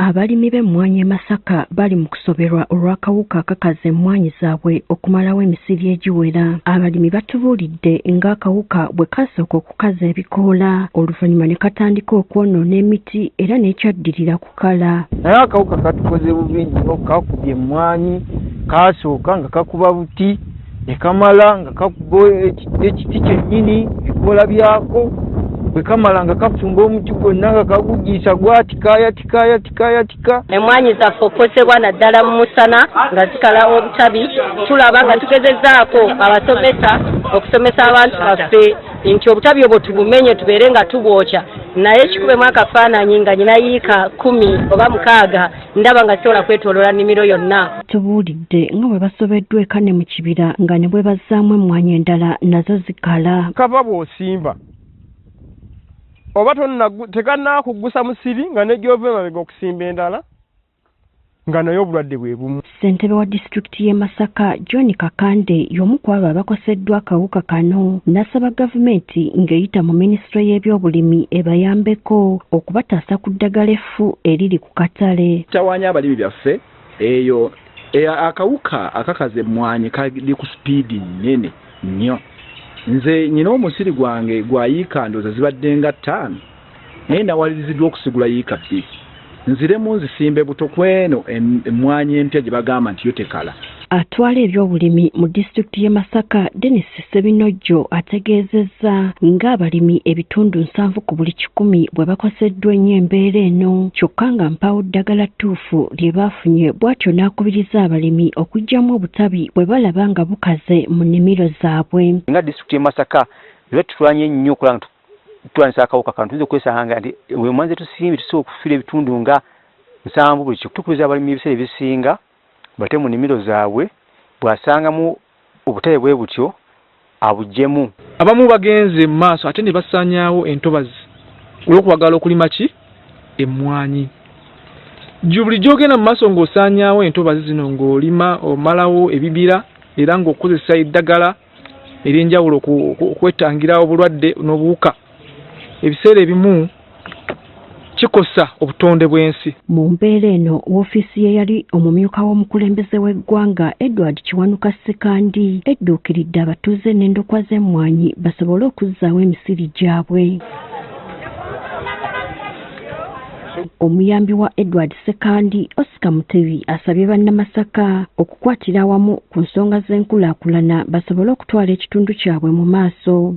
Abalimi b'emmwanyi e Masaka bali mu kusoberwa olw'akawuka akakaza emmwanyi zaabwe okumalawo emisiri egiwera. Abalimi batubuulidde ng'akawuka bwe kaasooka okukaza ebikoola oluvannyuma ne katandika okwonoona emiti era n'ekyaddirira kukala. Naye akawuka katukoze bubi nnyo, kakubye emmwanyi, kaasooka nga kakuba buti ne kamala nga kakuba ekiti kyennyini ebikoola byako, bwe kamala nga kafumba omuti gwonna nga kagugiisa gwatika ayatika ayatika ayatika. Emmwanyi zaffe okukosebwa naddala mu musana nga zikala obutabi, tulaba nga tugezezaako abasomesa okusomesa abantu baffe nti obutabi obwo tubumenye tubeere nga tubwokya, naye kikubemu akafaananyi nga nyina yiika 10 oba 6 ndaba nga sisobola kwetooloola nnimiro yonna. Tubuulidde nga bwe basobeddwa eka ne mu kibira nga ne bwe bazzaamu emmwanyi endala nazo zikala. Kava bw'osimba oba tegannaakuggusa musiri nga ne gy'ova emabega okusimba endala nga naye obulwadde bwe bumu. Ssentebe wa disitulikiti y'e Masaka John Kakande y'omu ku abo abakoseddwa akawuka kano n'asaba gavumenti ng'eyita mu minisitule y'ebyobulimi ebayambeko okubataasa ku ddagala effu eriri ku katale. Tawaanya abalimi byaffe eyo akawuka akakaza emmwanyi kali ku sipiidi nnene nnyo. Nze nyina omusiri gwange gwa yiika ndowooza zibadde nga 5 naye nawaliriziddwa okusigula yiika 2 nziremu nzisimbe buto kweno emmwanyi empya gye bagamba nti yo tekala. Atwala ebyobulimi mu disitulikiti y'e Masaka Denis Ssebinojjo ategeezezza ng'abalimi ebitundu 70 ku buli 100 bwe bakoseddwa ennyo embeera eno, kyokka nga mpaawo ddagala ttuufu lye baafunye, bw'atyo n'akubiriza abalimi okuggyamu obutabi bwe balaba nga bukaze mu nnimiro zaabwe. Nga disitulikiti y'e Masaka era tutulanye nnyo okulaba nga tutwanyisa akawuka kano, tuyinza okwesanga nti emmwanyi ze tusimbye tusobola okufiirwa ebitundu nga 70 buli kikumi. Tukubiriza abalimi ebiseera ebisinga bate mu nnimiro zaabwe, bw'asangamu obutabe bwe butyo abuggyemu. Abamu bagenze mu maaso ate ne basaanyaawo entobazi olw'okwagala okulima ki emmwanyi. Buli gy'ogenda mu maaso ng'osaanyaawo entobazi zino ng'olima omalawo ebibira era ng'okozesa eddagala ery'enjawulo okwetangira obulwadde n'obuwuka, ebiseera ebimu kikosa obutonde bw'ensi. Mu mbeera eno woofiisi ye yali omumyuka w'omukulembeze w'eggwanga Edward Kiwanuka Ssekandi edduukiridde abatuuze n'endokwa z'emmwanyi basobole okuzzaawo emisiri gyabwe. Omuyambi wa Edward Ssekandi Oscar Mutebi asabye bannamasaka okukwatira awamu ku nsonga z'enkulaakulana basobole okutwala ekitundu kyabwe mu maaso.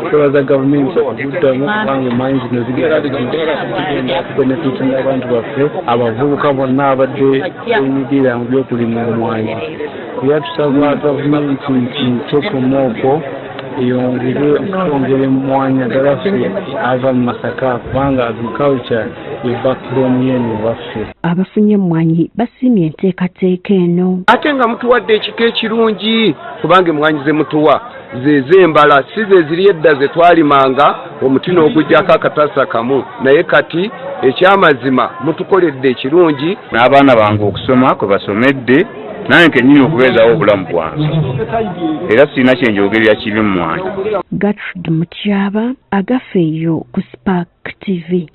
Twebaza gavumenti okuddamu kubanga emmwanyi zino zigenda kubenefitinga abantu baffe, abavubuka bonna abadde benyigira mu by'okulima emmwanyi. Era tusaba gavumenti nti tekoma okwo eyongere okutwongera emmwanyi naddala ffe ava mu Masaka kubanga agriculture ye backbone y'eno ewaffe. Abafunye emmwanyi basiimye enteekateeka eno. Ate nga mutuwadde ekika ekirungi kubanga emmwanyi ze mutuwa ze z'embala si ze ziri edda ze twalimanga omuti n'oguggyako akatasa kamu, naye kati ekyamazima mutukoledde ekirungi. N'abaana bange okusoma kwe basomedde nange kennyini okubeezaawo obulamu bwange, era sirina kye njogerera kibi mmwanyi. Gertrude Mutyaba, Agafeeyo ku Spark TV.